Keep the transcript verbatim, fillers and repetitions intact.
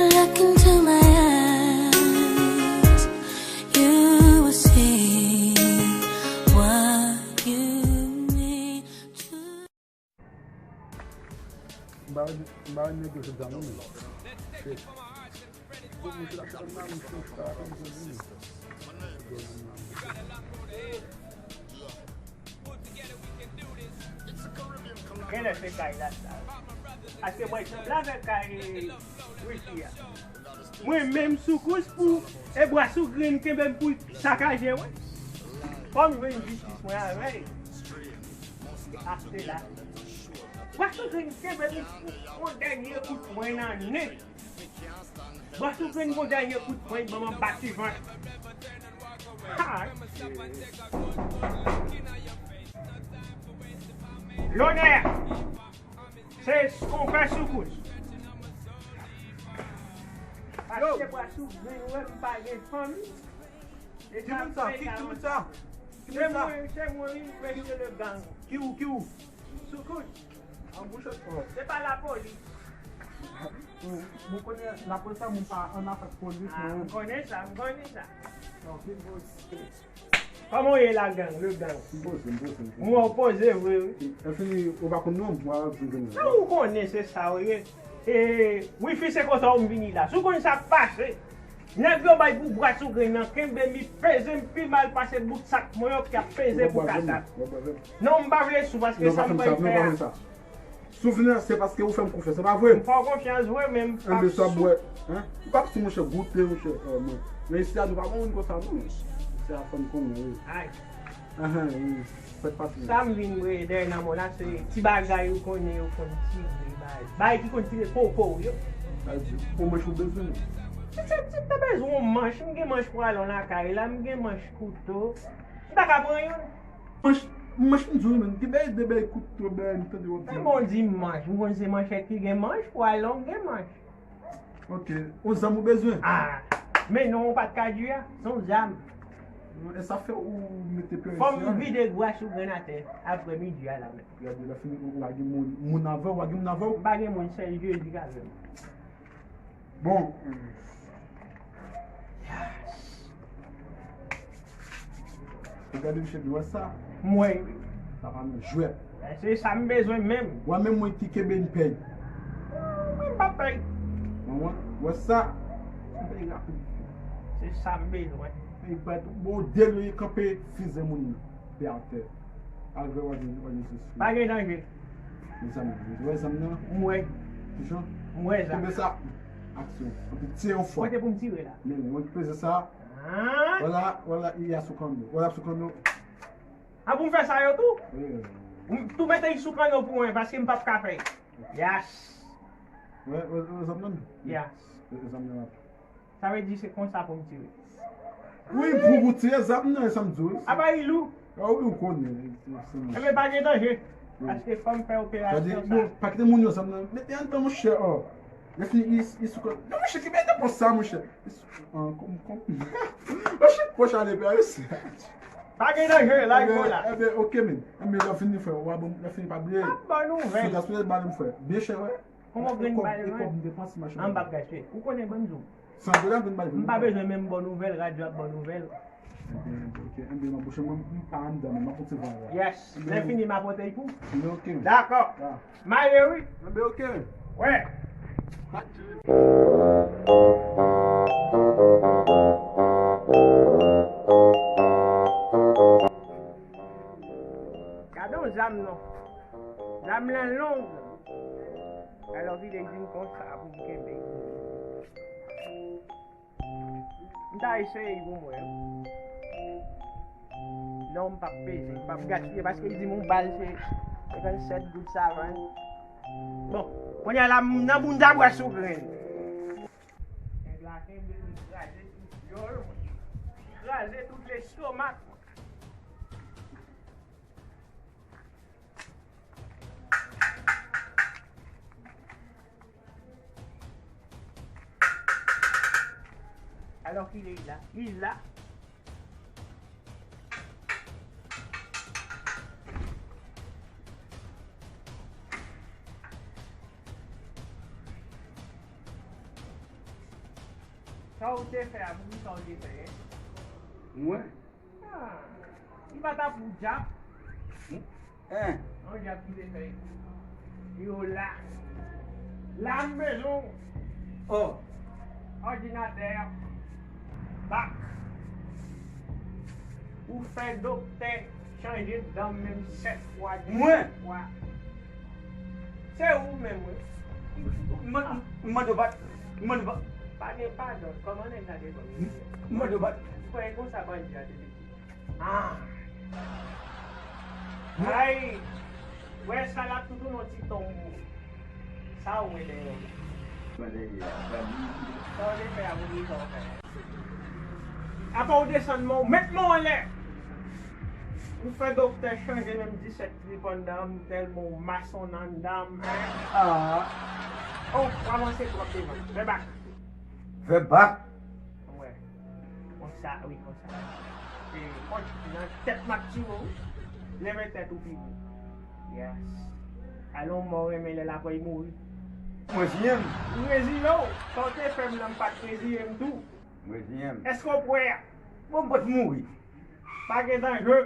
Look into my eyes, you will see what you need to. M pa wè, m pa wè nèg yo sot sa non, men. Shit. Tout moun ki la fè mal, m sou sa, m sou sa. Genlè se kay la sa. Paske mwen sanble avèk kay Ricky a. Mwen menm Soukous pou e bwa sou grenn kenbe m pou sakaje wi. Fò m jwenn jistis mwen avè l. Achte la. Bwa sou grenn kenbe m pou yon dènye kout pwen nan nen. Bwa sou grenn gon dènye kout pwen ban m anba ti vant. Ha! Lonè! Se konpè Soukous. Paske bwa sou grenn wè m pa gen fanmi. Ki moun sa? Ki, ki moun sa? Ki moun sa? Se mwen, se mwen wi, mesye le gang. Ki ou, ki ou? Soukous. An bouch. Se pa lapolis. Mwen konnen lapolis la, mwen pa an afè polis non. M konnen sa, m konnen sa. Ok. Kòman w ye la gang, le gang? M poze, m poze, m poze. Mwen w poze vre wi. Enfini, ou pa konn non, mwen ap di vini. Sa ou konnen se sa w ye. E, wifi se konsa w m vini la. Si w konn sa k pase. Nèg yo bay pou bwa sou grenn nan, kenbe m, li peze m pi mal pase bout sak mwen yo ki ap peze pou kasa. Non, m pa vle sou paske sa m bay fè a. Souvni, se paske ou fè m konfyans, se pa vre? M fè w konfyans vre, men m p ap sou. Enben, sa bwè, hein? M p ap sou, monchè, goute, monchè, mwen. Men isi a, nou pa bon moun konsa, non. Se a fanm konnen, wi. Ay. Ahan, wi. Fèt pati. Sa m vin wè dèyè nan mò la, se ti bagay ou konnen yo konn tire, bagay. Bagay ki konn tire koko w yo. Sa vle di, yon manch ou bezwen, non? Se, se, se te bezwen yon manch, m gen manch pwalon lakay la, m gen manch kouto. M ta ka pran youn. Manch, manch m di w, men, ki bay de bay kouto, bay m tande w ap di. Men bon, di manch, m konn se manchèt ki gen manch, pwalon gen manch. Ok, yon zam ou bezwen? Ah, men non, ou pa t ka di a, se yon zam. E sa fè ou mete pye isi a? Fò m vide gwa sou grenn atè, aprè midi a la menm. Gade, lè fini, ou pa gen moun, moun avè w, ou pa gen moun avè w? M pa gen moun, sèl Jezi k avè m. Bon. Ou gade misye di, wè sa? M wè wi. Sa pa nan jwèt. Se sa m bezwen menm. Wè menm mwen ki kenbe n pèy. Mwen m pa pèy. Mwen, wè sa? M pèy rapid. Se sa m bezwen. Li pèt, bon, de lwe kanpe fize moun nan. Pè atè. Al vè wè, wè Jezi. Pa gen danje. Mezanmi, wè zam nan? M wè. Kijan? M wè zam. Kenbe sa. Aksyon. Anpi tire yon fwa. Kote pou m tire la? Men, mwen ki peze sa. Ah. Vwala, vwala, li a sou kanno. Vwala sou kanno. A pou m fè sa yo tou? Wi, wi, wi. M tou mete l sou kanno pou mwen, paske m p ap ka fè. Yes. Wè, wè, wè zam nan? Yes. Wè zam nan ap. Sa vle di se konsa pou m tire. Wi, pou, pou tire zam nan, sa m di w. Apa li lou? A wi, ou konnen. Enben, pa gen danje. Wi. Paske fò m fè operasyon sa. Bon, pa kite moun yo zam nan. Mete anndan, monchè, o. Lè fini, li, li sou kò. Non, monchè, ki bèl depans sa, monchè. Li sou, an, kòm, kòm. Monchè, pòch ale pè isi. Pa gen danje, la, li bon la. Enben, ok, men. Enben, lè fini, frè, w a bon, lè fini, pa bliye. M ap ba w nouvèl. Sou gaspiye, ba m, frè. Byen chè, wè. Kòman w grenn bay mwen? An m p ap gaspiye. Ou konnen, ban m di w. San dola m vin bay. M pa bezwen menm bon nouvèl, radyo ap bon nouvèl. Enben, ok, enben, mabouche mwen, m pa anndan, men m ap kontinye la. Yes. Lè fini, m a pote l pou. Enben, ok. Dakò. Mare wi. Enben, ok. Wè. Gade yon zam non. Zam lan long. Alò, vide di m konsa pou m kenbe. M ta eseye pou mwen. Non, m p ap peze, m p ap gaspiye, paske li di m yon bal se senkannsèt goud savann. Bon, kounye a la, m nan bounda bwa sou grenn. Nèg la kenbe m, kraze tout dyòl mwen. Kraze tout lestomak mwen. Alò ki lè la? Li la. Sa w te fè a, poukisa w te fè? Mwen? Ah, li pa t ap pou dyab. Hein? Yon dyab ki te fè yo la. La m bezwen w. Oh. Òdinatè, bak. Ou fè doktè chanje dan m menm sèt fwa, mwen? Disèt fwa. Se ou menm, wi. M mande w pa, m mande w pa. Pa gen padon. Kòman nèg la te fè? M mande w pa. Ou kwè e konsa bandi a te vin? Ah. Ay. Wè sa l ap toutoun yon ti tonbo. Sa w wè dèyè w la? Sa w te fè a, pou ki sa w fè a? Apa w desann men w, met men w anlè. Ou fè doktè chanje menm disèt trip anndan m, tèlman w mason anndan m, hein? Ah. Oh, w avanse twòp devan. Fè bak. Fè bak? Wè. Konsa, wi, konsa. E, kont nan tèt m ap tire w. Leve tèt ou pi wo. Yes. Alon mò renmen lè l ap wè l mouri. Mwen siyen m. Ou reziye w. Sa w te fè m nan, m pa t reziye m tou. Mwen siyen m. Èske w prè? Bon, m pa t mouri. Pa gen danje.